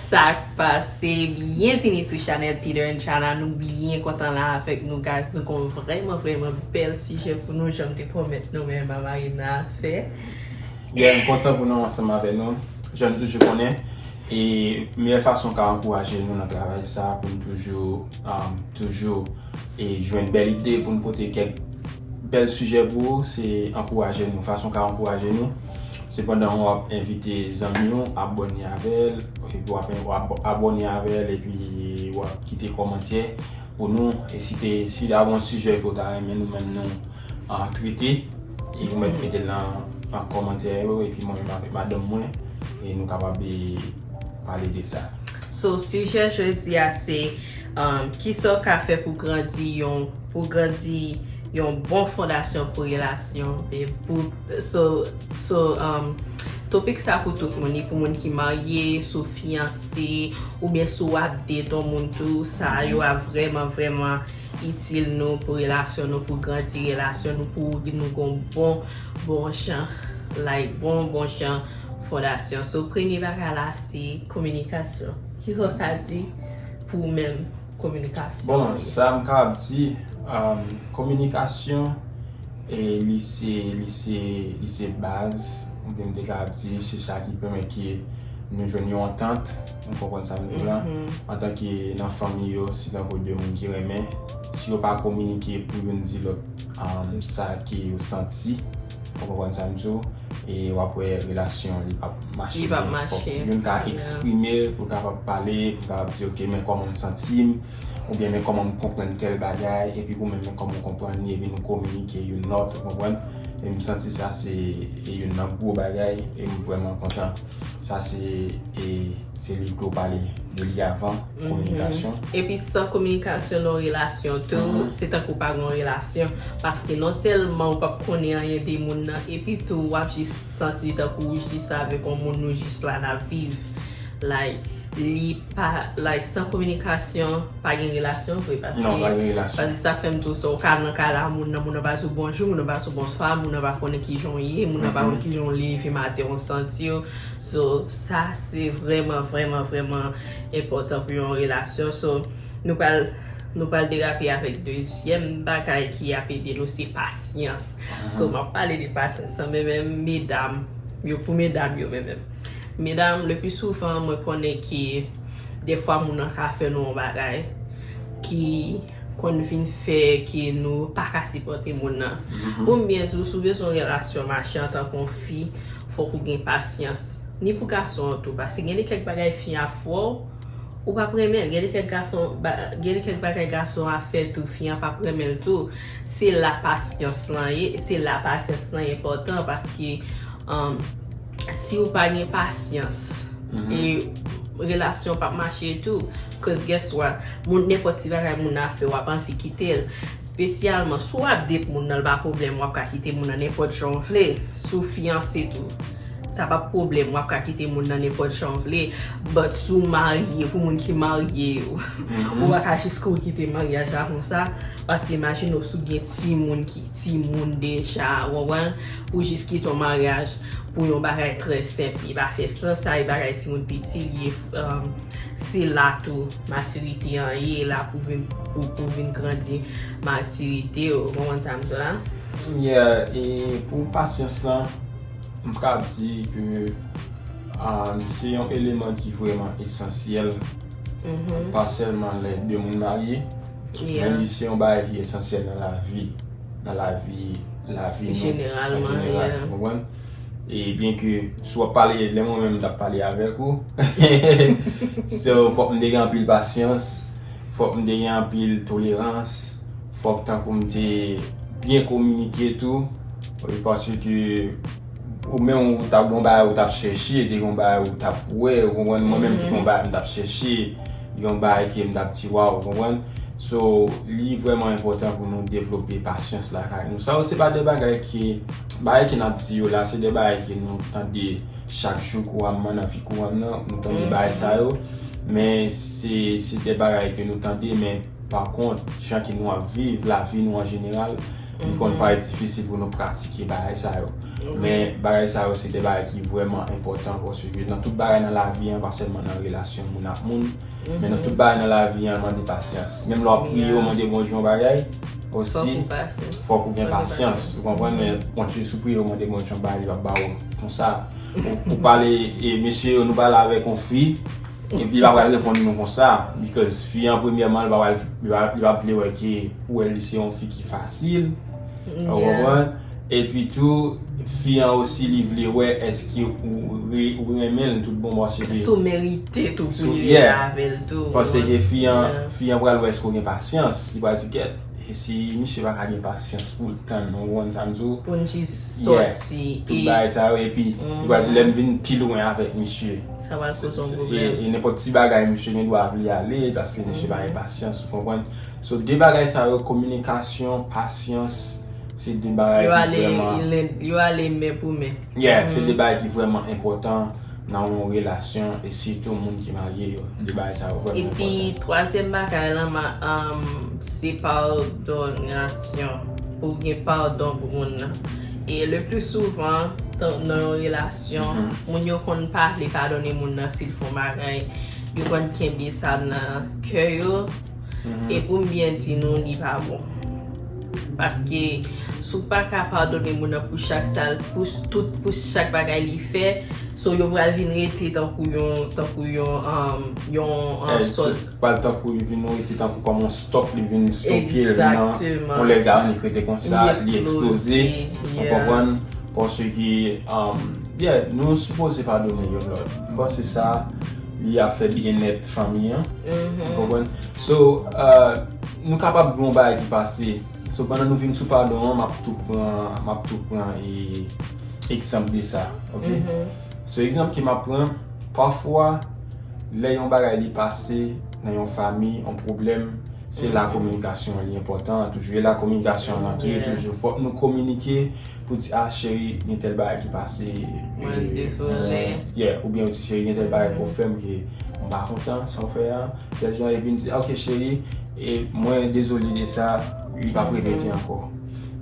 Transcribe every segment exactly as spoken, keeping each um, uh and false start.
Sa k pase? Byenvini sou chanèl Peter and Chana. Nou byen kontan la avèk nou, guys. Nou gon vrèman, vrèman bèl sijè pou nou, jan m te pwomèt nou, men Marina fè. Yeah, m kontan pou nou ansanm avè nou. Jan nou toujou konnen. E meyè fason ka ankouraje nou nan travay sa pou nou toujou, um, toujou e jwenn bèl ide pou nou pote kèk bèl sijè pou ou, se ankouraje nou. Fason ka ankouraje nou, se pandan w ap envite zanmi w, abòne avè l, epi w ap, w ap abòne avè l, epi w ap kite kòmantè pou nou. E si te, si ta gon sijè ke w ta renmen nou menm nou an trete, e ou mèt mete l nan, nan kòmantè yo, epi mwen menm avèk madanm mwen, e nou kapab e pale de sa. So, sijè jodi a se um, kisa w ka fè pou grandi yon pou grandi yon bon fondasyon pou relasyon. E pou, so, so, um, topik sa pou tout moun, li pou moun ki marye, sou fiyanse, oubyen sou w ap date yon moun tou, sa yo ap vrèman, vrèman itil nou pou relasyon nou, pou grandi relasyon nou, pou nou gon bon, bon jan, like, bon, bon jan fondasyon. So, premye bagay la, se kominikasyon. Kisa w ka di pou ou menm kominikasyon? Bon, sa m kapab di, um, kominikasyon, e li se, li se, li se baz, oubyen m te kapab di, se sa ki pèmèt ke nou jwenn yon antant, ou konprann sa m di w la. Antanke nan fanmi yo, si tankou de moun ki renmen, si yo pa kominike pou youn di lòt, um, sa ke yo santi, ou konprann sa m di w, e w ap wè relasyon li p ap mache byen. Fòk youn ka eksprime l, pou l kapab pale, pou l kapab di, ok, men kòman m santi m, oubyen men kòman m konprann tèl bagay, epi ou menm men kòman w konprann li, epi nou kominike youn lòt, ou konprann? E m santi sa se e youn nan gwo bagay, e m vrèman kontan. Sa se, e, se li ke w pale de li avan, kominikasyon. Epi san kominikasyon nan relasyon tou, se tankou pa gen relasyon. Paske non sèlman ou p ap konnen anyen de moun nan, epi tou w ap jis santi tankou ou jis avèk yon moun, nou jis la n ap viv. Like, li pa, like, san kominikasyon, pa gen relasyon vre. Paske, Non, pa gen relasyon. Paske sa fè m di w, sa w ka nan kay la, moun nan, moun nan pa di w bonjou, moun nan pa di w bonswa, moun nan pa konnen kijan w ye, moun nan pa konn kijan w leve maten, w santi w. So, sa se vrèman, vrèman, vrèman enpòtan pou yon relasyon. So, nou pral, nou pral derape avèk dezyèm bagay ki ap ede nou, se pasyans. So, m ap pale de pasyans lan, men menm medam, yo pou medam yo, men menm. Medam, le pli souvan, mwen konnen ke defwa moun nan ka fè nou yon bagay ki konn vin fè ke nou pa ka sipòte moun nan. Pou m byen di w, si w bezwen yon relasyon mache antanke yon fi, fòk ou gen pasyans. Ni pou gason an tou, paske gen de kèk bagay fi a fè w, ou p ap renmen l. Gen de kèk gason, ba- gen de kèk bagay gason a fè l tou, fi an p ap renmen l tou. Se la pasyans lan ye, se la pasyans lan enpòtan, paske, um, si w pa gen pasyans, e relasyon p ap mache tou. Cause guess what? Moun, nenpòt ti bagay moun nan ap fè, w ap anvi kite l. Espesyalman, si w ap date moun nan, l pa pwoblèm, w ap ka kite moun nan nenpòt jan w vle. Si w fiyanse tou, sa p ap pwoblèm, w ap ka kite moun nan nenpòt jan w vle. But si w marye, pou moun ki marye yo, ou pa ka jis kouri kite maryaj la konsa. Paske imajine w si w gen timoun ki timoun deja, w konprann? Pou jis kite yon maryaj pou yon bagay trè senp, li pa fè sans, sa e bagay timoun piti, li ye, um, se la tou matirite an ye, la pou vin, pou, pou vin grandi matirite, w konprann sa m di w la? Yeah, e pou pasyans lan, m ka di ke, um, se yon eleman ki vrèman esansyèl. Pa sèlman lè de moun marye, men li se yon bagay ki esansyèl nan lavi, nan lavi, lavi nou an jeneral, ou konprann? E byen ke si w ap pale, lè mwen menm m t ap pale avèk ou, so, fòk m te gen anpil pasyans, fòk m te gen anpil tolerans, fòk tankou m te byen kominike tou, paske ou menm ou t ap gen yon bagay ou t ap chèche, te gen yon bagay ou t ap wè, ou konprann? Mwen menm tou gen yon bagay m t ap chèche, gen yon bagay ke m t ap di waw, ou konprann? So, li vrèman enpòtan pou nou devlope pasyans lakay nou. Sa yo se pa de bagay ke, bagay ke n ap di yo la, se de bagay ke nou tande chak jou kouramman nan vi kouran nan, nou tande bagay sa yo, men se, se de bagay ke nou tande, men pa kont, jan ke nou ap viv lavi nou an jeneral, Li konn parèt difisil pou nou pratike bagay sa yo. Men bagay sa yo se de bagay ki vrèman enpòtan, paske nan tout bagay nan lavi an, pa sèlman nan relasyon moun ak moun, men nan tout bagay nan lavi an, mande pasyans. Menm lè w ap priye, w mande Bondye yon bagay, osi, fòk ou gen pasyans. Ou konprann? Men Bondye, si w priye, w mande Bondye yon bagay, li p ap ba w konsa. Ou, ou pale, e, mesye yo, nou pale avèk yon fi, epi l pa pral reponn nou konsa, because fi an, premyèman, li pa pral, li pa, li p ap vle wè ke pou wè li se yon fi ki fasil. Ou konprann? Epi tou, fi an osi, li vle wè èske ou, ou re-, ou renmen l tout bon, paske... Si w merite tou pou li rete avè l tou. Paske fi an, fi an pral wè èske w gen pasyans. Li pral di, "Gèt, e si misye pa ka gen pasyans pou l tann, ou konprann sa m di w?" Pou n jis sòti. Tout bagay sa yo, epi li pral di, "Lè m vin pi lwen avèk misye." Sa pral koze yon pwoblèm. E, e nenpòt ti bagay, misye gen dwa vle ale, paske misye pa gen pasyans, ou konprann? So, de bagay sa yo, kominikasyon, pasyans, se de bagay ki vrèman... Yo ale men pou men. Yeah, se de bagay ki vrèman enpòtan nan yon relasyon, e sitou moun ki marye yo. De bagay sa yo vrèman enpòtan. Epi, twazyèm bagay lan, ma, um, se padonasyon. Pou gen padon pou moun nan. E le pli souvan, nan yon relasyon, moun yo konn pa vle padone moun nan si l fè yon bagay. Yo konn kenbe sa nan kè yo. E pou m byen di nou, li pa bon. Paske si w pa ka padone moun nan pou chak sa l, pou s-, tout, pou chak bagay li fè, so yo pral vin rete tankou yon, tankou yon, um, yon, um, sòs. Pral tankou li vin rete tankou kòm yon stòk, li vin stoke, li vin yon lè garan, li rete konsa, li eksploze. Ou konprann? Paske, um, yeah, nou sipoze padone youn lòt. M panse sa, li ap fè byennèt fanmi an. Ou konprann? So, uh, nou kapab gen yon bagay ki pase. So, pandan nou vin sou padon an, m ap tou pran, m ap tou pran, e, egzanp de sa, oke? So, egzanp ke m ap pran, pafwa, lè yon bagay li pase nan yon fanmi, yon pwoblèm, se la kominikasyon an li enpòtan an toujou. E la kominikasyon an tou ye toujou. Fòk nou kominike pou di, "Ah, cheri, gen tèl bagay ki pase." Mwen dezole. Yeah, oubyen ou di, "Cheri, gen tèl bagay ke w fè m ke m pa kontan sa w fè a." Tèl jan, epi m di, "Ok, cheri, e mwen dezole de sa, li p ap repete ankò."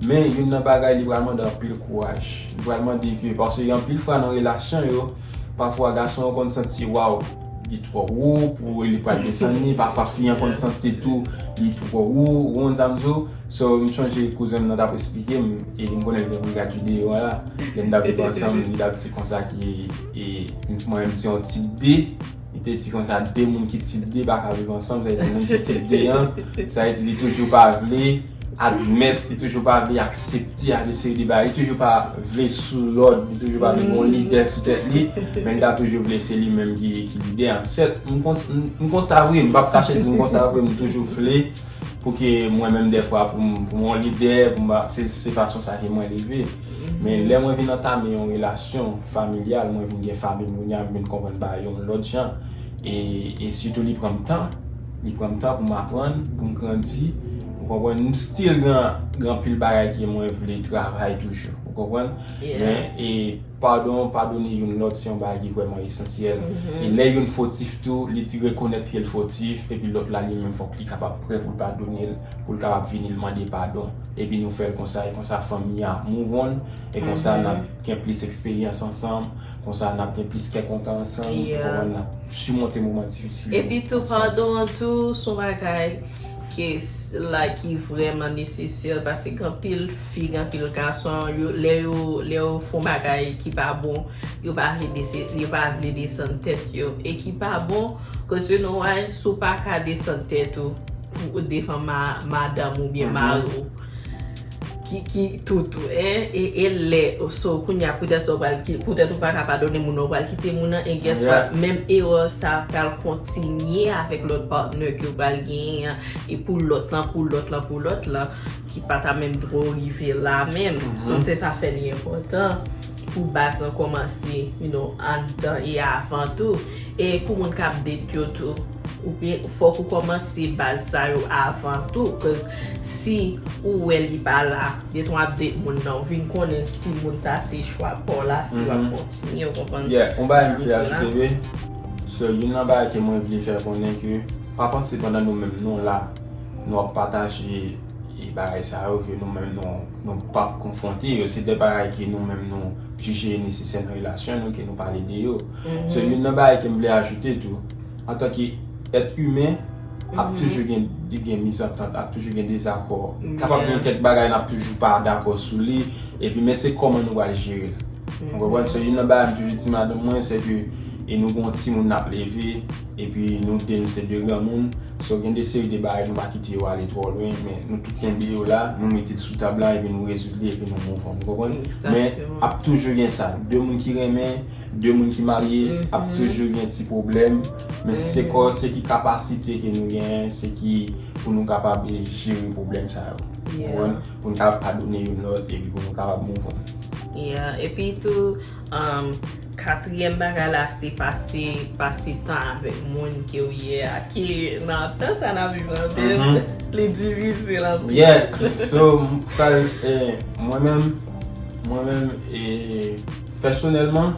Men, youn nan bagay, li pral mande anpil kouraj. Li pral mande ke, paske gen anpil fwa nan relasyon yo, pafwa gason yo konn santi, waw, li twò wo pou li pral desann li. Pafwa fi an konn santi tou, li twò wo, ou konn sa m di w? So, m chonje kouzen m nan t ap esplike m, e m konnen l te konn gad videyo a la. Lè n t ap viv ansanm, li t ap di konsa ke, e, mwen menm se yon tip de. Li te di konsa, de moun ki tip de pa ka viv ansanm, sa vle di moun ki tip de an, sa vle di li toujou pa vle admèt, li toujou pa vle aksepte ak de seri de bagay, li toujou pa vle sou lòd, li toujou pa vle gen yon lidè sou tèt li, men li ta toujou vle se li menm ki, ki lidè an. Sèt, m konsa vre, m p ap kache di m konsa vre, m toujou vle pou ke mwen menm dèfwa pou m, pou m yon lidè, pou m, se, se fason sa ke mwen leve. Men lè mwen vin antame yon relasyon familyal, mwen vin gen fanmi m kounye a, m vin konprann bagay yo yon lòt jan. E, e sitou li pran m tan, li pran m tan pou m aprann, pou m grandi. Ou konprann, m still gen, gen anpil bagay ke mwen vle travay toujou. Ou konprann? Men, e, padon, padone youn lòt, se yon bagay ki vrèman esansyèl. E lè youn fotif tou, li di rekonèt ke l fotif, epi lòt la li menm fòk li kapab prè pou l padone l, pou l kapab vini l mande padon. Epi nou fè l konsa, e konsa fanmi a move on, e konsa n ap gen plis eksperyans ansanm, konsa n ap gen plis kè kontan ansanm, ou konprann, n ap simonte moman difisil yo ansanm. Epi tou, padon an tou, se yon bagay ke s-, la ki vrèman nesesè, paske gen anpil fi, gen anpil gason, yo, lè yo, lè yo fè yon bagay ki pa bon, yo pa vle dese-, yo pa vle desann tèt yo. E ki pa bon, kote nou wè, si w pa ka desann tèt ou, pou devan ma-, madanm oubyen mari w, ki, ki tout ou, en, e, e lè, so, kounye a, poutèt sa w pral ki, poutèt ou pa ka padone moun nan, ou pral kite moun nan, e guess what? Menm erè sa pral kontinye avèk lòt patnè ke w pral genyen an, e pou lòt lan, pou lòt lan, pou lòt lan, ki pa ta menm dwe rive la menm. So, se sa fè li enpòtan pou baz lan kòmanse, you know, anndan e avan tou. E pou moun k ap date yo tou, ou gen, fòk ou kòmanse baz sa yo avan tou, 'cause si ou wè li pa la, detan w ap date moun nan, ou vin konnen si moun sa se chwa pa w la, si w ap kontinye, ou konprann? Yeah, yon bagay m vle ajoute, wi. So, youn nan bagay ke mwen vle fè konnen ke, pa panse pandan nou menm nou la, nou ap pataje e bagay sa yo ke nou menm nou, nou p ap konfwonte yo. Se de bagay ke nou menm nou jije nesesè nan relasyon nou, ke nou pale de yo. So, youn nan bagay ke m vle ajoute tou, antanke èt imen, ap toujou gen, gen mizantant, ap toujou gen dezakò. Kapab gen kèk bagay n ap toujou pa dakò sou li, epi men se kòman nou pral jere l. Ou konprann? So, youn nan bagay m toujou di madanm mwen, se ke e nou gen yon timoun n ap leve, epi nou de nou se de granmoun. So, gen de seri de bagay nou pa kite yo ale twò lwen, men nou tout kenbe yo la, nou mete l sou tab la, epi nou rezoud li, epi nou move on. Ou konprann? Men ap toujou gen sa. De moun ki renmen, de moun ki marye, ap toujou gen ti pwoblèm, men se kò, se ki kapasite ke nou genyen, se ki pou nou kapab, e, jere pwoblèm sa yo. Ou konprann? Pou nou kapab padone youn lòt, epi pou nou kapab move on. Yeah. Epi tou, um, katriyèm bagay la, se pase, pase tan avèk moun ke w ye a, ki nan tan sa n ap viv la, men li difisil anpil. Yeah. So, m pral, e, mwen menm, mwen menm, e, pèsonèlman,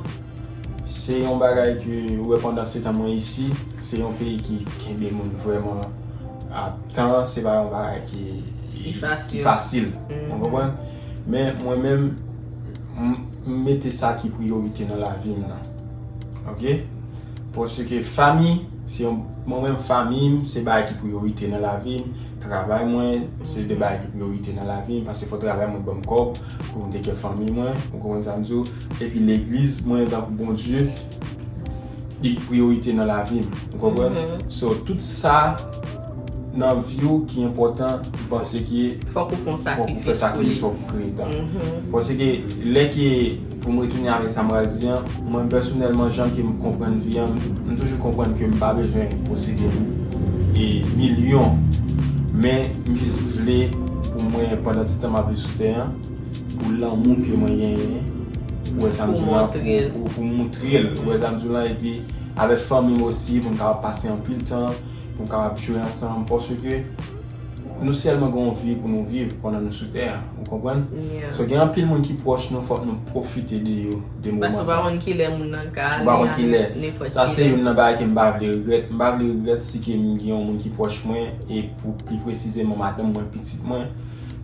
se yon bagay ke, ou wè, pandan se tan mwen isi, se yon peyi ki kenbe moun vrèman ap tan, se pa yon bagay ki, ki fasil. Ou konprann? Men mwen menm, m, m mete sa ki priyorite nan lavi m nan. Oke? Paske fanmi, se yon, mwen menm, fanmi m, se bagay ki priyorite nan lavi m. Travay mwen, se de bagay ki priyorite nan lavi m. Paske fò travay mwen ban m kòb pou m teke fanmi mwen. Ou konprann sa m di w? Epi legliz mwen, tankou Bondye, li priyorite nan lavi m. Ou konprann? So, tout sa nan vi w ki enpòtan, m panse ke fòk ou fè sakrifis, fòk ou kreye tan. Paske lè ke, pou m retounen avèk sa m pral di an, mwen pèsonèlman, jan ke m konprann vi an, m toujou konprann ke m pa bezwen posede e milyon, men m jis vle pou mwen, pandan ti tan m ap viv sou tè an, pou lanmou ke mwen genyen, ou wè sa m di w la, pou, pou, pou m moutre l, ou wè sa m di w la, epi avèk fanmi m osi, pou m kapab pase anpil tan, pou m kapab jwe ansanm, paske nou sèlman gen yon vi pou nou viv pandan nou sou tè a, ou konprann? So, gen anpil moun ki pwòch nou, fòk nou pwofite de yo, de moman sa. Paske ou pa konn kilè moun nan ka ale avèk nenpòt kilè. Sa se youn nan bagay ke m pa vle regrèt. M pa vle regrèt si ke m gen yon moun ki pwòch mwen, e pou pli presizeman madanm mwen, pitit mwen,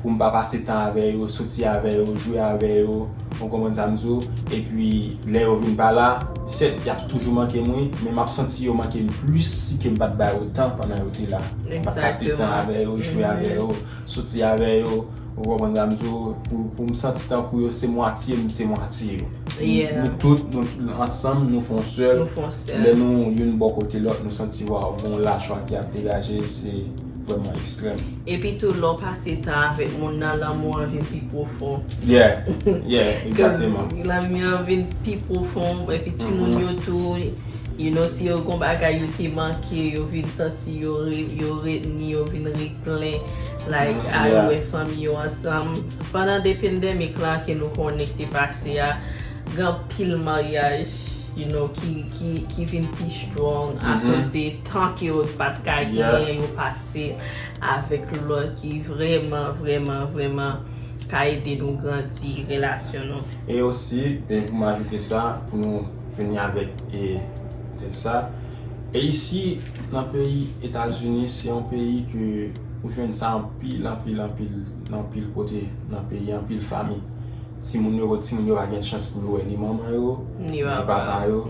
pou m pa pase tan avè yo, soti avè yo, jwe avè yo, ou konprann sa m di w? Epi, lè yo vin pa la, sèt, y ap toujou manke m, wi, men m ap santi yo manke m plis si ke m pa t ba yo tan pandan yo te la. M pa t pase tan avè yo, jwe avè yo, soti avè yo, ou konprann sa m di w? Pou, pou m santi tankou yo se mwatye m, se mwatye yo. Nou tout, nou tout ansanm, nou fè yon sèl. Lè nou youn bò kote lòt, nou santi, waw, gen yon lachwa ki ap degaje, se vrèman ekstrèm. Epi tou, lè w pase tan avèk moun nan, lanmou an vin pi pwofon. Yeah, yeah, egzakteman. Lanmou an vin pi pwofon, epi timoun yo tou, you know, si yo gon bagay yo te manke, yo vin santi yo re, yo retni, yo vin replen, like, al wè fanmi yo ansanm. Pandan de pandemic la ke nou konnen ki te pase a, gen anpil maryaj, you know, ki, ki, ki vin pi strong akoz de tan ke yo pa t ka genyen, yo pase avèk lòt, ki vrèman, vrèman, vrèman ka ede nou grandi relasyon nou. E osi, e pou m ajoute sa, pou nou fini avèk, e, tèt sa. E isi, nan peyi Etazini, se yon peyi ke ou jwenn sa anpil, anpil, anpil, nan anpil kote, nan peyi, anpil fanmi. Timoun yo, timoun yo pa gen chans pou yo wè ni manman yo, ni papa yo.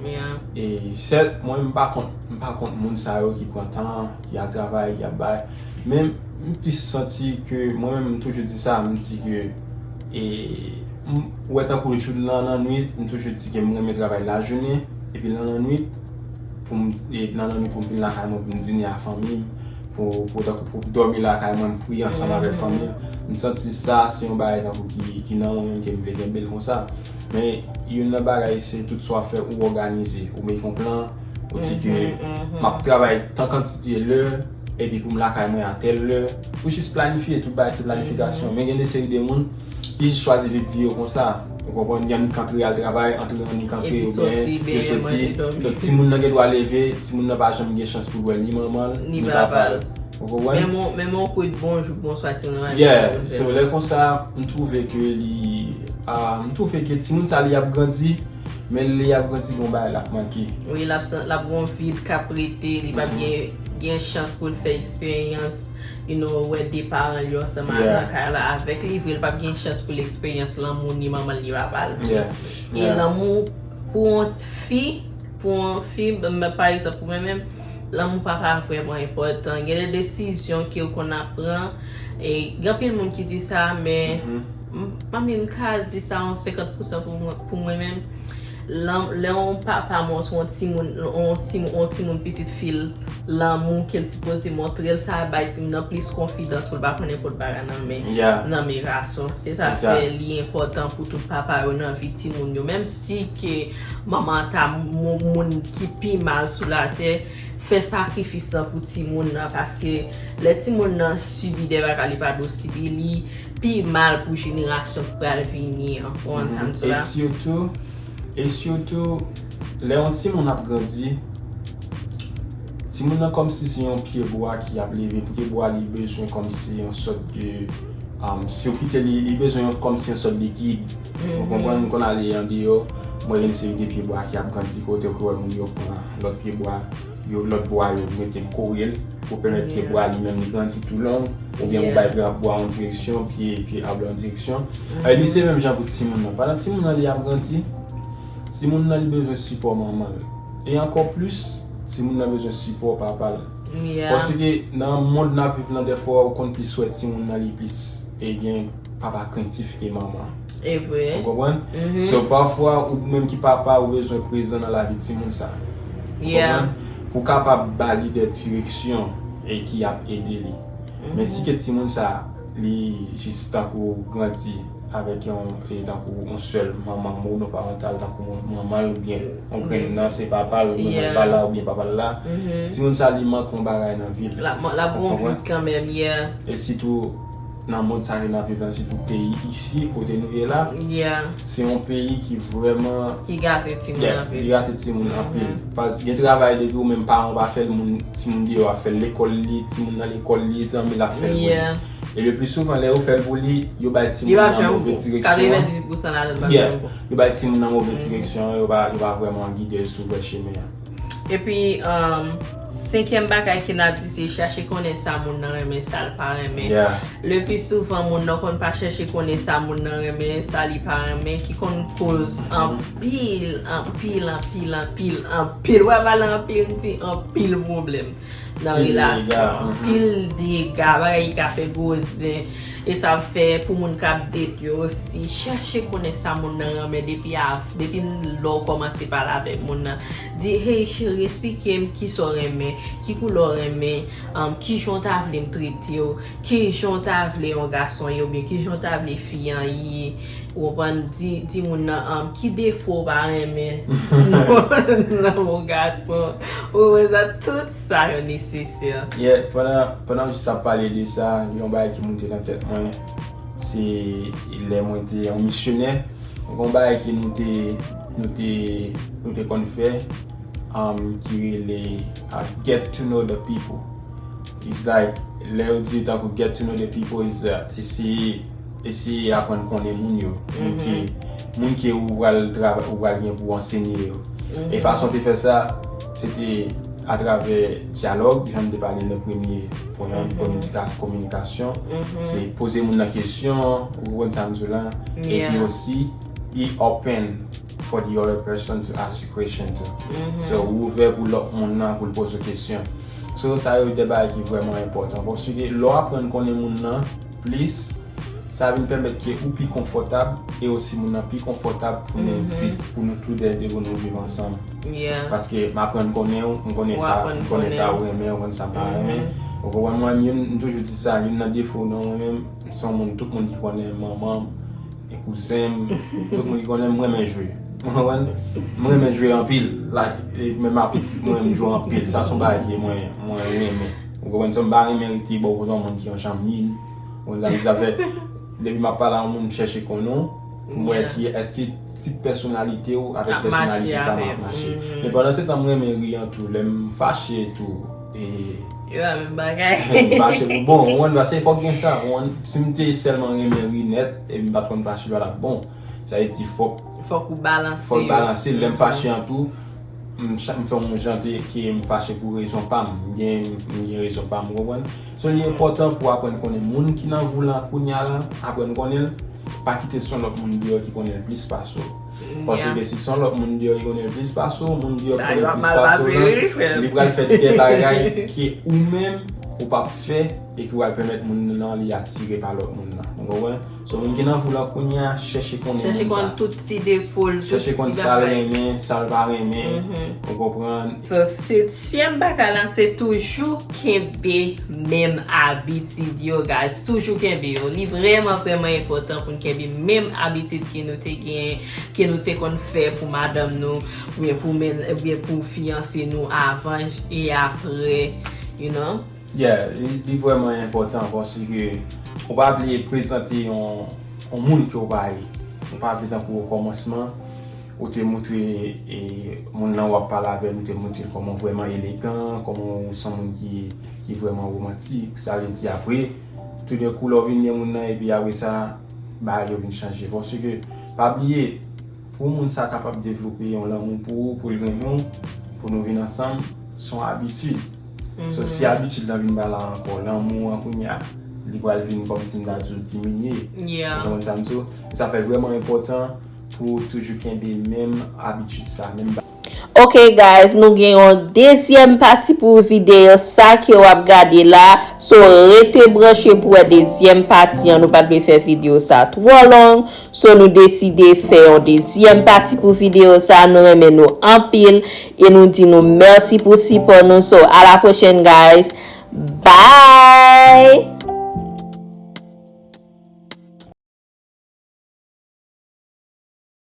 E sèt, mwen, m pa kont, m pa kont moun sa yo ki pran tan, ki al travay, ki ap bay. Men, m plis santi ke, mwen menm, m toujou di sa, m di ke, e, m wè tankou jou nan lannwit, m toujou di ke m renmen travay lajounen, epi nan lannwit, pou m, e, nan lannwit pou m vin lakay mwen, pou m dine a fanmi m, pou, pou, tankou pou m dòmi lakay mwen, m priye ansanm avèk fanmi m. M santi sa, se yon bagay tankou ki, ki nan mwen menm ke m vle kenbe l konsa. Men, youn nan bagay, se tout sa w ap fè, ou òganize, ou mete yon plan, ou di ke m ap travay tan kantite lè, epi pou m lakay mwen a tèl lè, ou jis planifye, tout bagay se planifikasyon. Men gen de seri de moun ki jis chwazi viv vi yo konsa. Ou konprann? Annik antre al travay, antre annik antre, oubyen yo soti. Donk, timoun nan gen dwa leve, timoun nan pa janm gen chans pou l wè ni manman l, ni papa l. Ou konprann? Menm yon, menm yon kout bonjou, bonswa, timoun nan pa janm konn fè. Yeah, so lè konsa, m twouve ke li, ah, m twouve ke timoun sa li ap grandi, men lè y ap grandi, gon bagay l ap manke. Wi, l ap san, l ap gon vid k ap rete, li p ap gen, gen chans pou l fè eksperyans you know, wè de paran li ansanm nan kay la avèk li, vre l p ap gen chans pou l eksperyans lanmou ni manman l ni papa l. E lanmou pou yon fi, pou yon fi, m, pa egzanp, pou mwen menm, lanmou papa vrèman enpòtan. Gen de desizyon ke w konn ap pran. E gen anpil moun ki di sa, men m, m ka di sa yon senkant pousan pou mwen, pou mwen menm. Lè yon papa montre yon timoun, yon timoun, yon timoun pitit fi l lanmou ke l sipoze montre l, sa bay timoun nan plis konfidans pou l pa pran nenpòt bagay nan men, nan men gason. Se sa k fè li enpòtan pou tout papa yo nan vi timoun yo. Menm si ke manman an ta moun ki pi mal sou latè, fè sakrifis lan pou timoun nan, paske lè timoun nan sibi de bagay li pa dwe sibi, li pi mal pou jenerasyon k pral vini an. Ou konprann sa m di la? E sitou, e sitou, lè yon timoun ap grandi, timoun nan kòmsi se yon pye bwa ki ap leve. Pye bwa li bezwen kòmsi yon sòt de, um, si w kite li, li bezwen yon, kòmsi yon sòt de gid. Ou konprann, m konn ale andeyò, m wè gen seri de pye bwa ki ap grandi kote ke w wè moun yo pran lòt pye bwa, yo, lòt bwa yo mete kore l pou pèmèt pye bwa li menm li grandi tou long, oubyen ou bay pye bwa yon direksyon, pye, pye ab la yon direksyon. E li se menm jan pou timoun nan. Pandan timoun nan li ap grandi, timoun nan li bezwen sipò manman l. E ankò plis, timoun nan bezwen sipò papa l. Paske nan mond n ap viv lan, dèfwa ou konn plis wè timoun nan li plis e gen papa krentif ke manman. E vre. Ou konprann? So, pafwa, ou menm ki papa, ou bezwen prezan nan lavi timoun sa. Ou konprann? Pou kapab ba li de direksyon e ki ap ede li. Men si ke timoun sa, li jis tankou grandi avèk yon, e tankou yon sèl manman monoparantal, tankou manman l oubyen yon grenn nan, se papa l, manman l pa la oubyen papa l la. Timoun sa, li manke yon bagay nan vi l. L ap, l ap gen yon vid kanmenm, yeah. E sitou, nan mond sa ke n ap viv la, sitou peyi isi, kote nou ye la, se yon peyi ki vrèman, ki gate timoun anpil. Li gate timoun anpil. Pas gen travay depi ou menm paran w pa fè l, moun, timoun deyò ap fè l, lekòl li, timoun nan lekòl li, zanmi l ap fè l pou li. E le pli souvan, lè yo fè l pou li, yo bay timoun nan move direksyon. Katrevendis pousan ladan l pa fè l pou. Yo bay timoun nan move direksyon, yo pa, yo pa vrèman gide l sou vrè chemen an. Epi, um, senkyèm bagay ke n ap di se chache konnen sa moun nan renmen, sa l pa renmen. Le pli souvan, moun nan konn pa chèche konnen sa moun nan renmen, sa li pa renmen, ki konn koz anpil, anpil, anpil, anpil, anpil. Wè, valè anpil, m di anpil pwoblèm nan relasyon. Anpil dega, bagay ki ka fè gwo zen. E sa ap fè pou moun k ap date yo osi, chache konnen sa moun nan renmen depi av-, depi lè w kòmanse pale avèk moun nan. Di, hey cheri, eksplike m kisa w renmen, ki koulè w renmen, um, kijan w ta vle m trete w, kijan w ta vle yon gason ye, oubyen kijan w ta vle fi an ye. Ou konprann? Di, di moun nan, um, ki defo w pa renmen nan yon gason. Ou konprann sa? Tout sa yo nesesè. Yeah, pandan, pandan w jis ap pale de sa, yon bagay ki moute nan tèt mwen, se lè mwen te yon misyonè, yon bagay ke nou te, nou te, nou te konn fè, um, ki rele, uh, get to know the people. It's like, lè yo di tankou get to know the people, is, uh, eseye, eseye aprann konnen moun yo. Moun ke, moun ke ou pral travay, ou pral gen pou ansenye yo. E fason te fè sa, se te atravè dyalòg, jan m te pale nan premye pwen an, kominika-, kominikasyon. Se poze moun nan kesyon, ou konprann sa m di w la. Epi osi, be open for the other person to ask you question too. So, ou ouvè pou lòt moun nan, pou l poze w kesyon. So, sa yo de bagay ki vrèman enpòtan. Paske lè w aprann konnen moun nan plis, sa vin pèmèt ke ou pi konfòtab e osi moun nan pi konfòtab pou nou viv, pou nou toulède, pou nou viv ansanm. Paske m aprann konnen w, m konnen sa, m konnen sa ou renmen, ou konnen sa m pa renmen. Ou konprann mwen, youn, m toujou di sa, youn nan defo nan mwen menm, m se yon moun, tout moun ki konnen manman m, e kouzen m, tout moun ki konnen m, m renmen jwe. Ou konprann? M renmen jwe anpil. Like, e menm apetit mwen, m jwe anpil. Sa se yon bagay ke mwen, mwen renmen. Ou konprann? Sa m pa renmen rete bò kote yon moun ki yon jan min. Ou konprann sa m di? Sa fè, depi m ap pale a yon moun, m chèche konnen w, pou m wè ki, èske tip pèsonalite w avèk pèsonalite pa m ap mache. Men pandan se tan, m renmen ri an tou. Lè m fache tou, e, yo a menm bagay. M fache pou bon, ou konprann, paske fòk gen sa, ou konprann, si m te sèlman renmen ri nèt, e m pa t konn fache, pa t ap bon. Sa vle di fòk, fòk ou balanse, fòk balanse, lè m fache an tou, m cha- m fè yon jan de ke m fache pou rezon pa m. M gen, m gen rezon pa m, ou konprann? So, li enpòtan pou aprann konnen moun ki nan vi w la kounye a la, aprann konnen l, pa kite se yon lòt moun deyò ki konnen l plis pase w. Paske si se yon lòt moun deyò ki konnen l plis pase w, moun deyò ki konnen l plis pase w lan, li pral fè de bagay ke ou menm ou p ap fè e ki pral pèmèt moun nan li atire pa lòt moun nan. Ou konprann? So, moun ki nan vi w la kounye a, chèche konnen moun sa. Chèche konn tout ti defo l, tout ti bagay. Chèche konn sa l renmen, sa l pa renmen. Ou konprann? So, setyèm bagay lan, se toujou kenbe menm abitid yo, guys. Toujou kenbe yo. Li vrèman, vrèman enpòtan pou n kenbe menm abitid ke nou te gen, ke nou te konn fè pou madanm nou, oubyen pou men, oubyen pou fiyanse nou avan e apre, you know? Yeah, li, li vrèman enpòtan paske ou pa vle prezante yon, yon moun ke w pa ye. Ou pa vle tankou okòmansman, ou te moutre e, moun nan w ap pale avè l, ou te moutre l kòman w vrèman elegan, kòman w se yon moun ki, ki vrèman womantik. Sa vle di apre, toudenkou lè w vin gen moun nan epi apre sa, bagay yo vin chanje. Paske, pa bliye, pou moun sa kapab devlope yon lanmou pou ou, pou l renmen w, pou nou vin ansanm, se yon abitid. So, si abitid lan vin pa la ankò, lanmou an kounye a, li pral vin kòmsi m ta di w diminye. Ou konprann sa m di w? Sa fè vrèman enpòtan pou w toujou kenbe menm abitid sa, menm ba- Ok, guys, nou gen yon dezyèm pati pou videyo sa ke w ap gade la. So, rete branche pou wè dezyèm pati an. Nou pa dwe fè videyo sa twò long. So, nou deside fè yon dezyèm pati pou videyo sa. Nou renmen nou anpil e nou di nou mèsi pou sipò nou. So, a la pwochèn, guys. Bye!